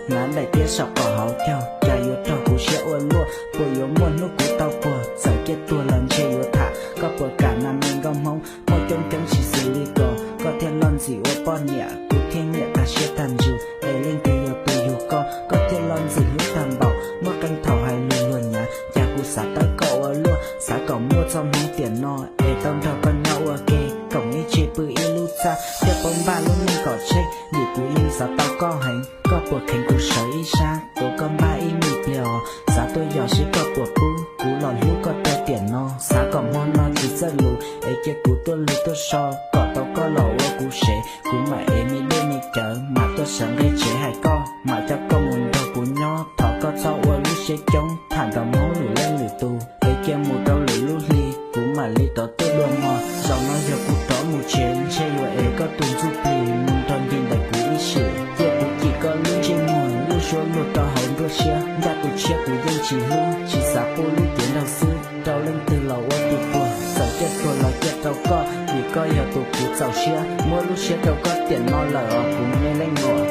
Hnav daim tiab saum qaum hauv caug, cas yuav raug kuv siab ua luaj. Puas yuav muaj hnub kuv tau puag, txawm ciaj tuag los ntshe yuav tham. Koj puas kam nas me nkauj Hmoob, muaj coob coob tsis xws li ko. Koj thiaj loj ntxim ua poj niam, kuv thiaj nyiam tag siab tag ntsws. Es leej twg yog tus yug koj, koj thiaj loj ntxim hlub tag npaum. Muaj qee thaum hais lus luag nyav, cas kuv xav tawb koj ua luaj. Xav kom muaj txoj hmoov tiam no, es tau nrog koj nyob ua ke, koom ib tse pw ib lub txaj, thiaj paub npaj lub neej kom tsheej. Vim kuv yeej xav tau koj heev, koj puas kheev kuv sawv ib sab, tuav koj npaj ib me pliag os. Xav tuaj yos seb koj puas pub, kuv los hlub koj rau tiam no. Xav kom hmo no tsis txawj lus, es cia kuv tuaj lug tuaj so, kom tau koj los ua kuv sev. Kuv mam ev me dej me cawv, mam tuaj sawv nqe tsev hais koj, mam coj koj mus nrog kuv nyob. Thov koj txhob ua lub siab coob, tham nrog Hmoob lwm leej lwm tus, es cia mus rau lwm lub hli, kuv mam li rov tuaj dua mog. Zaum no yog kuv rov mus tsev, ntshe yuav ev koj tus ntsuj plig mus nrog ncig ntawm kuv ib sim. Cia kuv cim koj lub ntsej muag, lub suab luag rau hauv nruab siab, ncaj tus tshiab kuv yeej tsis hlub, tsis xav pub lub cev nraug xwb rau leej twg los ua tus puag. Txawm ciaj tuag los ciaj rau koj, vim koj yog tus kuv txaus siab. Muab lub siab rau koj tiam no lawm os kuv me leej muam.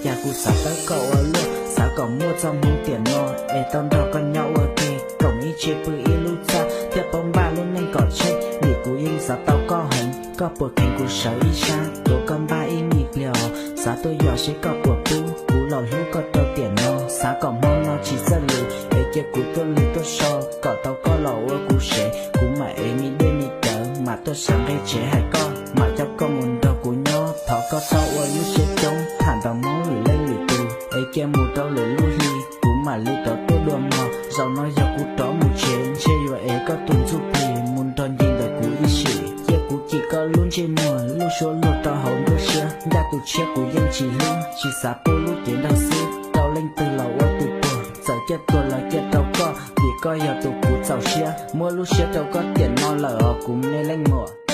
Cas kuv xav tawb koj ua luaj, xav kom muaj txoj hmoov tiam no, es tau nrog koj nyob ua ke, koom ib tse pw ib lub txaj, thiaj paub npaj lub neej kom tsheej. Vim kuv yeej xav tau koj heev, koj puas kheev kuv sawv ib sab, tuav koj npaj ib me pliag os. Xav tuaj yos seb koj puas pub, kuv los hlub koj rau tiam no. Xav kom hmo no tsis txawj lus, es cia kuv tuaj lug tuaj so, kom tau koj los ua kuv sev. Kuv mam ev me dej me cawv, mam tuaj sawv nqe tsev hais koj, mam coj koj mus nrog kuv nyob. Thov koj txhob ua lub siab coob, tham nrog Hmoob lwm leej lwm tus, es cia mus rau lwm lub hli, kuv mam li rov tuaj dua mog. Zaum no yog kuv rov mus tsev, ntshe yuav ev koj tus ntsuj plig mus nrog ncig ntawm kuv ib sim. Cia kuv cim koj lub ntsej muag, lub suab luag rau hauv nruab siab, ncaj tus tshiab kuv yeej tsis hlub, tsis xav pub lub cev nraug xwb rau leej twg los ua tus puag. Txawm ciaj tuag los ciaj rau koj, vim koj yog tus kuv txaus siab. Muab lub siab rau koj tiam no lawm os kuv me leej muam.